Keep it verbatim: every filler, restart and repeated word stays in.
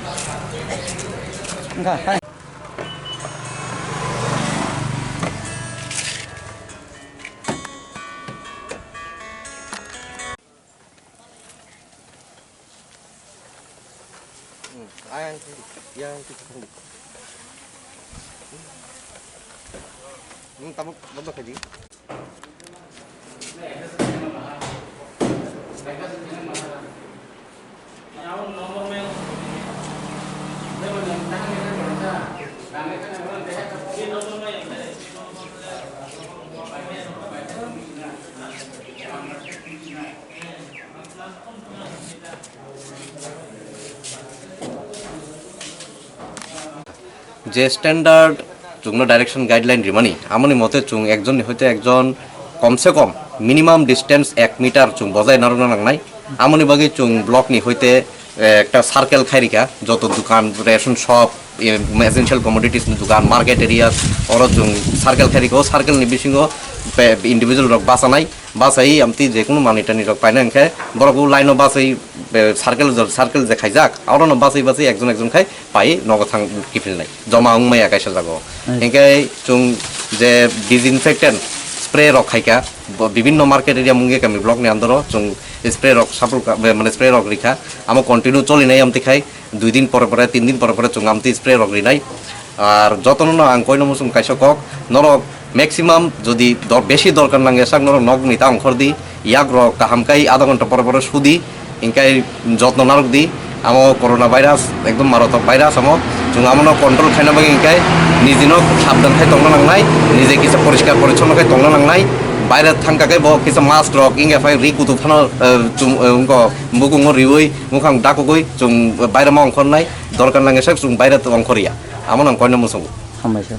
Hmm, ayang sini, yang sini. Hmm, tabuk, tabuk kaji. Je standard chwngno direction guideline rimani, amoni mote chwng ekjonni hoite ekjon komse kom minimum distance ek meter chwng bojai narwkna nangnai. Amoni bagwi chwng block ni hoite, eh, ekta circle khairika, joto dukan, ration shop, eh, essential commodities ni dukan, market areas, oro chwng circle khairika. O circle ni bisingo pe-, individual rok bachanai, bachai amtwi jekunu manwi tanwi rok paina hwnkhe borok o line o bachai, eh, circle, circle je khaijak, orono bachai bachai ekjon ekjon khai pai nogo thang kiphilnai, joma wngmaya kaisa jaga o. Nice. Hinkhe chwng je disinfectant spray rok khaikha, bo-, bibinno market area Mungiakami block ni under o chwng spray rok sapul ka, be-, mane spray rok rikha, amo continue cholinai amtwi khai dui din pore pore, tin din pore pore chwng amtwi spray rok rinai. Ar jotono no ang koino muchung kaisa kok, norok maximum jodi dor-, besi dorkar nangya sak norok nokni ta ongkhor di, yak rok kaham kai adha ghonta pore pore sudi, hinkhe jotno narwk di. Amo corona virus ekdom maratok virus, amo chwng amono control khaina bagwi hinkhe nijino sabdan khai tongna nangnai, nije kisa poriskar porichonno khai tongna nangnai. Baire thangkha khe bo kisa mask rok hinkhe phai ri kutuk phano, eh, chum, eh, wngkha bukungo riwi mukhang dakugwi chwng baire ma ongkhornai, dorkar nangya sak chwng baire ongkhorya, amo nang koino muchungo. Hambai sir.